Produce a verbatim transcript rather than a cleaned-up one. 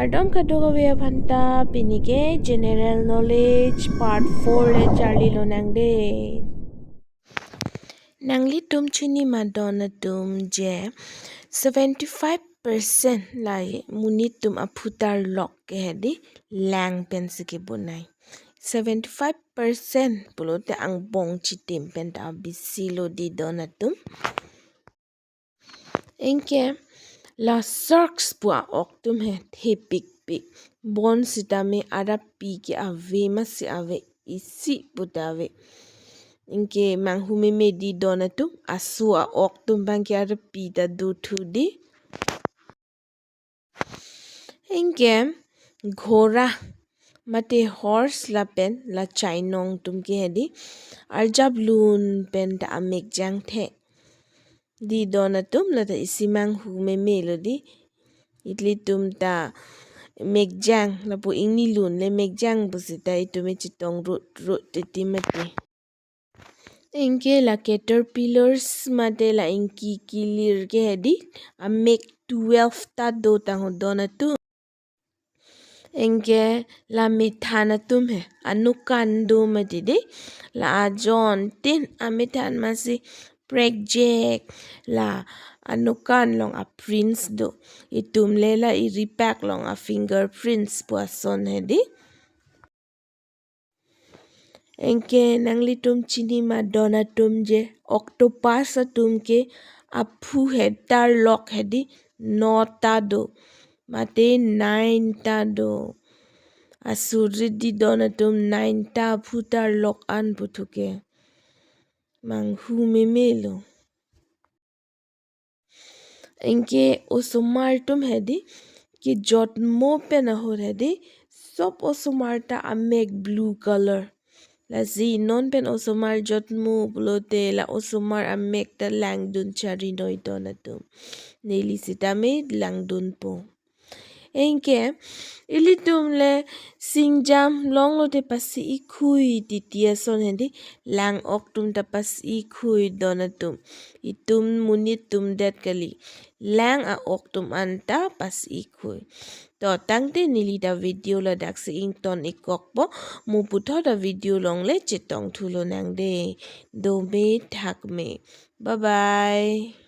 Kardom kadokave aphanta, pini ke general knowledge part four le charli lonang de. Nanglitum chini ma don atum je seventy five percent la monit atum aphu tarlok ke hedi lang pensi kebonai. Seventy five percent pulote angbong chitim pen ta bisi lo di don atum. Anke la sharks pu a-ok atum he thepikpik. Bonsitame arapi ke ave masi ave, isi pu ta ave. Anke manghu meme di don atum, aso a-ok atum abang ke arapi ta dothu di. Anke ghora mate horse lapen la chainong atum ke hedi arjap lun pen ta amekjang the. Di don atum, la ta isi manghu meme lo di. Ilitum ta mekjang, lapu ingni lun le mekjang pusita itum chetong rut rut titi mati. Anke la caterpillars mate la ingki kilir ke hedi amek twelve ta do tangho don atum. Anke la methan atum he anokan do mati di. La ajon tin amethan masi prekjek, la anokan along aprints do. Itum le la iripak along afingerprints pu ason hedi. Anke nanglitum chini ma don atum je octopus atum ke aphu he tarlok hedi no ta do, mate nine ta do. Asuri di don atum, nine ta aphu tarlok an puthu ke manghu meme lo. Anke osomar atum hedi kejotmo pen ahut hedi sop osomar ta amek blue color. Lasi non pen osomar jotmo pulote la osomar amek ta langdun chari noi don atum. Neli sitame langdunpo. Anke ilitum le singjam longlote pasi-ikhui titi ason hedi lang-ok atum ta pasi-ikhui don atum. Itum monit atum det kali. Lang a-ok atum anta pasi-ikhui. To tangte neli ta video ladaksi ington-ikkokpo, mo puthot a-video along le chetongthu lonang de. Dome thakme. Bye bye.